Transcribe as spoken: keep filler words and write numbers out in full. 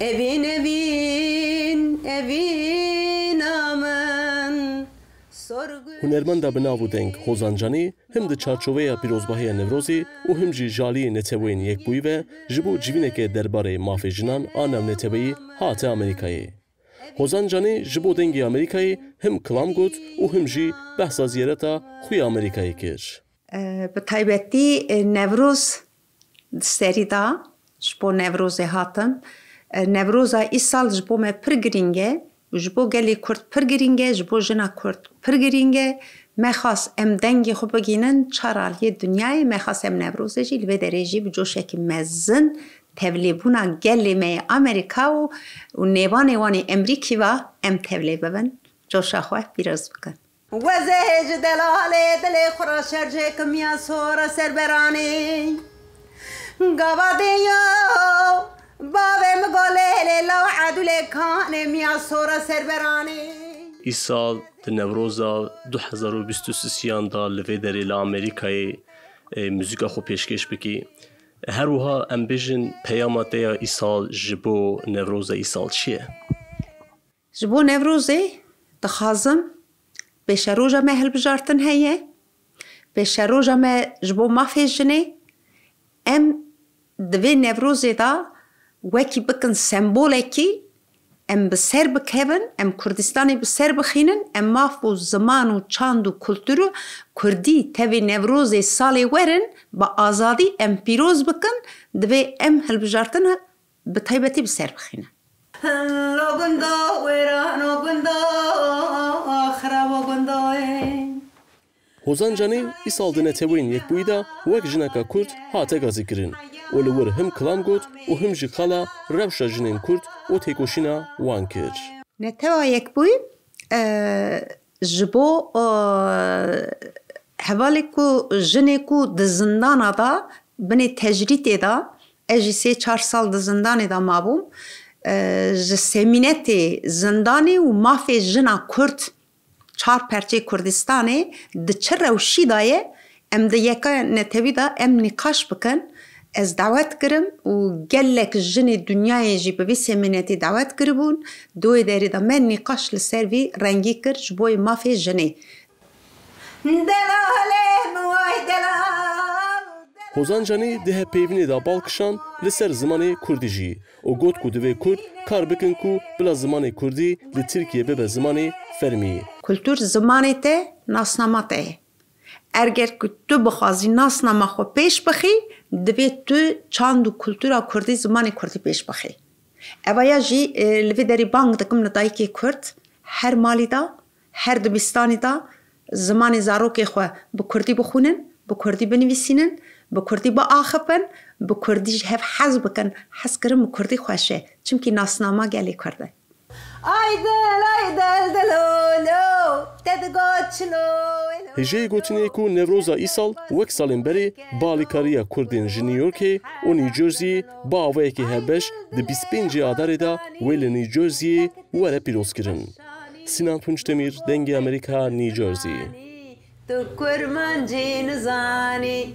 Evîn, evîn, evîna min. Sorgu Hunermenda bi nav û deng Hozan Canî him di çarçoveya pîrozbahiya Newrozê û him jî ji aliyê Neteweyên Yekbûyî ve ji bo civîneke derbarê mafê jinan a navneteweyî hate Amerîkayê. Hozan Canî ji bo Dengê Amerîkayê him kilam got û him jî behsa ziyareta xwe ya Amerîkayê kir. E, bi taybetî, e, Newroz di serî de ji bo Newrozê hatim. E, Newroza îsal ji bo me pir girîng e û ji bo gelê Kurd pir girîng e, ji bo jina Kurd pir girîng e. Me xwest em dengê xwe bigihînin çar aliyê dinyayê, me xwest em Newrozê jî li vê derê jî bi coşekî mezin tevlêbûna gelê me yê Amerîka û, û nêvanê wan ê Emrîkî ve em tevlê bibin, coşa xwe pîroz bikin. Wezê ji delalê dilê xwe re şerjê kimiya sora serberanê. Gava diyo bavê min golê lê law edûlê kanê miya sora serberanê. Îsal di Newroza du hezar û bîst û sisiyan de li vê derê li Amerîkayê, e, muzîka xwe pêşkêş bikî. Her wiha em bêjin peyama te ya îsal ji bo Newroza îsal çi ye? Ji bo Newrozê dixwazim pêşeroja me hilbijartin heye. Pêşeroja me ji bo mafê jinê. Em di vê Newrozê de wekî bikin sembolekî em bi ser bikevin, em Kurdistanê bi ser bixînin, em maf û ziman û çand û kultur û Kurdî tevî Newrozê salê werin bi azadî em pîroz bikin, divê em hilbijartina bi taybetî bi ser bixîne. Lo gundo wêran o gundo xirab o gundo ê. Hozan Canî îsal di Neteweyên Yekbûyî de wek jineka Kurd hate gazîkirin û li wir him kilam got û him jî qala rewşa jinên Kurd û têkoşîna wan kir. Netewa Yekbûyî, e, ji bo, e, hevalê ku jinê ku di zindana de binê tecrîtê de, ez jî sê çar sal di zindanê de mabûm, e, ji semînetê zindanê û mafê jina Kurd çar perçê Kurdistanê di çi rewşî de ye, em di yeka netewî de em nîqaş bikin. Ez dawet kirim û gelek jinê dinyayê jî bi vî semînetê dawet kiribûn. Di wê derê de me nîqaş li ser vî rengî kir ji bo yê mafê jinê. Delalê min way delal. Hozan Canî di hevpeyvînê de bal kişand li ser zimanê Kurdî jî û got ku divê Kurd kar bikin ku bila zimanê Kurdî li Tirkiyê bibe zimanê fermî. Kultur zimanê te, nasnama te ye. Erger ku tu bixwazî nasnama xwe pêş bixî, divê tu çand û kultura Kurdî, zimanê Kurdî pêş bixî. Eva ya jî, e, li vê derî bang dikim li dayikê Kurd, her malî de, her dibistanî de zimanê zarokê xwe bi Kurdî bixwînin, bi Kurdî binivîsînin, bi Kurdî biaxifin, bi Kurdî ji hev hez bikin. Hez kirin bi Kurdî xweş e. Çimkî nasnama gelê Kurd e. Ay dil, ay dil, dilo, lo, te digot çilo, lo. Hêjeyê gotinê ku Newroza îsal wek salên berê bi alîkariya Kurdên ji New Yorkê û New Jerseyê bi awayekî hevbeş di bîst pêncê Adarê de wê li New Jerseyê were pîrozkirin. Sinan Tunçdemir, Dengê Amerîka, New Jersey. Tu kurmancî nizanî,